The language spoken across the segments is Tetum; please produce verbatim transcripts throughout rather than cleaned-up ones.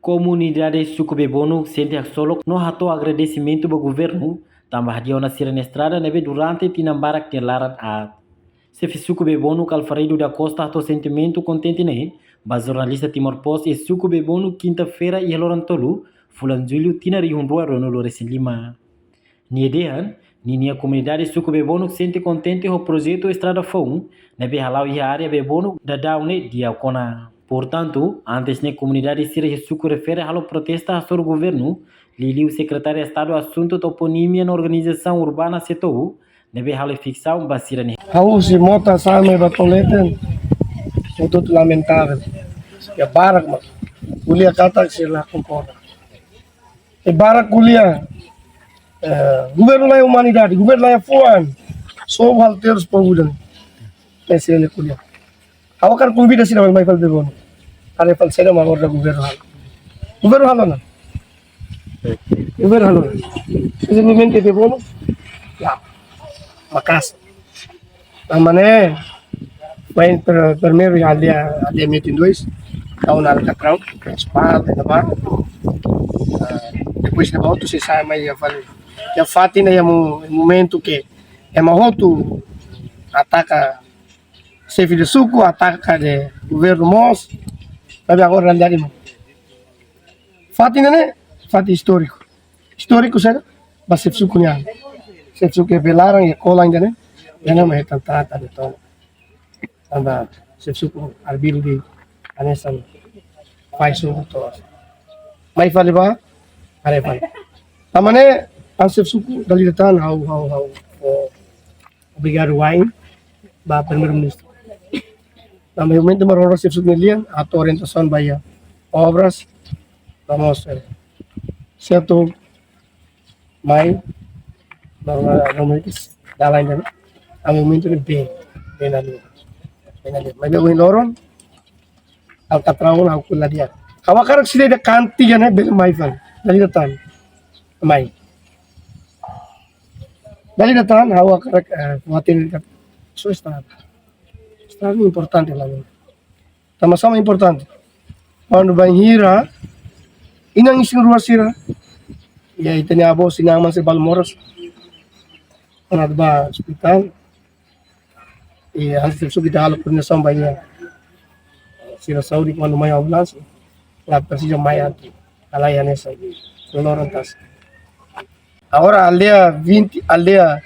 Komunidade suku Bebonuk sente haksolok no hato'o agradesimentu ba governu, tanba hadi'a ona sira-nia estrada ne'ebé durante tinan barak nia laran aat. Xefe suku Bebonuk Alfredo da Costa hato'o sentimentu kontente ne'e ba jornalista Timor Post iha suku Bebonuk kinta-feira iha loron tolu, fulan Jullu tinan rihun rua ruanulu resin lima. Nia dehan, ninia komunidade suku Bebonuk sente kontente ho projetu estrada foun ne'ebé hala'o iha área Bebonuk daudaun ne'e di'ak ona. Portantu, antes ne'e komunidade sira iha suku refere halo protesta hasoru governu, liuliu Sekretáriu Estadu Asuntu Toponímia no Organizasaun Urbana SEATOU, ne'ebé halo eviksaun ba sira-nia. Ha'u husi mota sa'e mai ba to'o leten, hotu-hotu lamentavel. Iha barak mak ko'alia katak sira la konkorda. Iha barak ko'alia, eh, governu la iha umanidade, governu la iha fuan. Só halo terus povu dan. Ese ele ko'alia. Ha'u hakarak konvida sira mai fali Bebonuk. Haree fali saida mak agora governu halo. Governu halo ona. Governu halo ona. Simplesmente Bebonuk. Ya. Maka'as. Tanba ne'e, bain per-, primeiru iha aldeia, aldeia metin dois, tau ona alkatraun, aspal, ne'ebá. Ah, depois ne'ebá hotu sei sa'e mai iha fali. Iha fatin ne'e iha mo-, momentu ke ema hotu ataka xefe de suku, ataka de governu mós, tapi agora realidade mak. Fatin ne'e, fatin istóriku. Istóriku saida? Ba xefe suku nian. Xefe suku iha bee laran, iha kolan ida-ne'e. Ida-ne'e mak hetan trata de tol. Tanba xefe suku arbiru de'it hanesan fai suku to. Mai fali ba, haree fali. Tanba ne'e, an xefe suku dala ida tan ha'u, ha'u, ha'u, ha'u obrigadu wa'in ba Primeiru-Ministru. Tanba momentu mak rona xefe suku nia lian, hato'o orientasaun ba iha obras, vamos, eh, SEATOU mai, ba, ba, ba, dalan ida-ne'e, ami momentu ne'e bee, bee na lian, bee na lian. Maibé ohin loron, alkatraun ha'u ko'alia la di'ak. Ha'u hakarak sira ida kanti iha ne'e bele mai fali, dala ida tan, mai. Dala ida tan, ha'u hakarak, eh, kuatir iha só estrada. Estrada ne'e importante la. Tanba sá mak importante. Kuandu bainhira inan isin-rua sira, iha ita-nia avó, inan-aman sira balu moras, ona atu ba ospitál, i hanesan xefe suku ita halo koordenasaun ba iha sira saúde kuandu mai ambulánsia, la presiza mai atu halai hanesan loron tasi. Agora aldeia vinte, aldeia,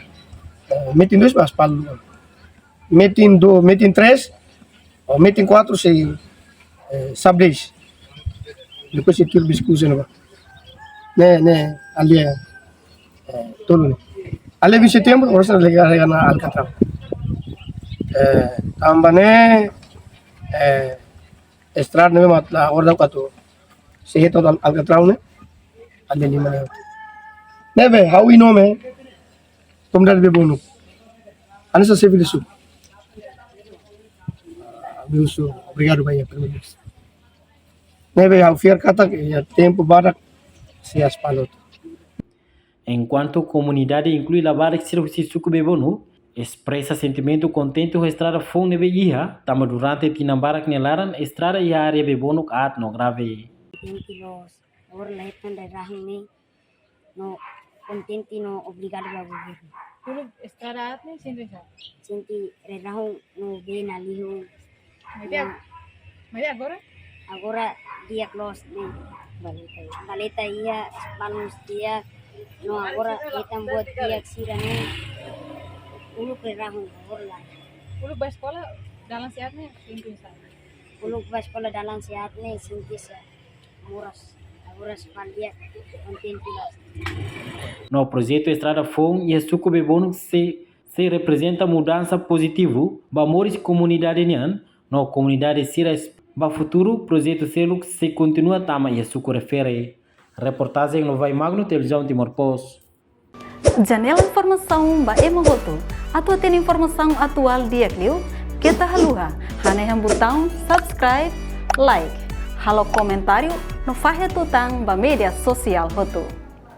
eh, metin dois ba aspal. Metin dois, metin três, ou metin quatro sei, eh, sub dez. Depois sei tuir Biskusa ne'ebá. Ne'e, ne'e aldeia, eh, tolu ne'e. Aldeia vinte de Setembro, oras ne'e lega, lega ona alkatraun. Eh, tanba ne'e, eh, estrada ne'e mak la ora da quatro. Sei hetan al-, alkatraun ne'e. Aldeia lima ne'e. Ne'ebé, ha'u iha nome, komunidade Bebonuk. Hanesan xefe de suku. Ha'u husu obrigadu ba iha Primeiru-Ministru. Ne'ebé, ha'u fiar katak iha tempu badak sei aspal hotu. Enkuantu komunidade inklui labarik sira husi suku Bebonuk espresa sentimentu kontente ho estrada foun ne'ebé iha, tanba durante tinan barak nia laran estrada iha área Bebonuk aat no grave. Kontente loos, agora la hetan rerahun ne'e, no kontente no obrigadu ba governu. Uluk estrada aat ne'e sente sá? Sente rerahun no bee na lihun. Maibé ag-, maibé agora? Agora di'ak loos ne'e. Valeta iha. Valeta iha, aspal mós di'ak. No agora hetan buat di'ak sira-ne'e. Uluk rerahun, agora lae. Uluk ba eskola dalan sei aat ne'e, sente sá? Uluk ba eskola dalan sei aat ne'e, sente sá? Moras. Agora aspal di'ak, kontente loos. No projetu estrada foun iha suku Bebonuk sei sei reprezenta mudansa pozitivu ba moris komunidade nian, no komunidade sira es-, ba futuru projetu seluk sei kontinua tama iha suku refere. Reportajen Novai Magno, Televizaun Timor Post. Janela informasaun ba ema hotu. Atu hatene informasaun atuál di'ak liu, keta haluha hanehan butaun subscribe, like, halo komentáriu, no fahe tutan ba média sosiál hotu.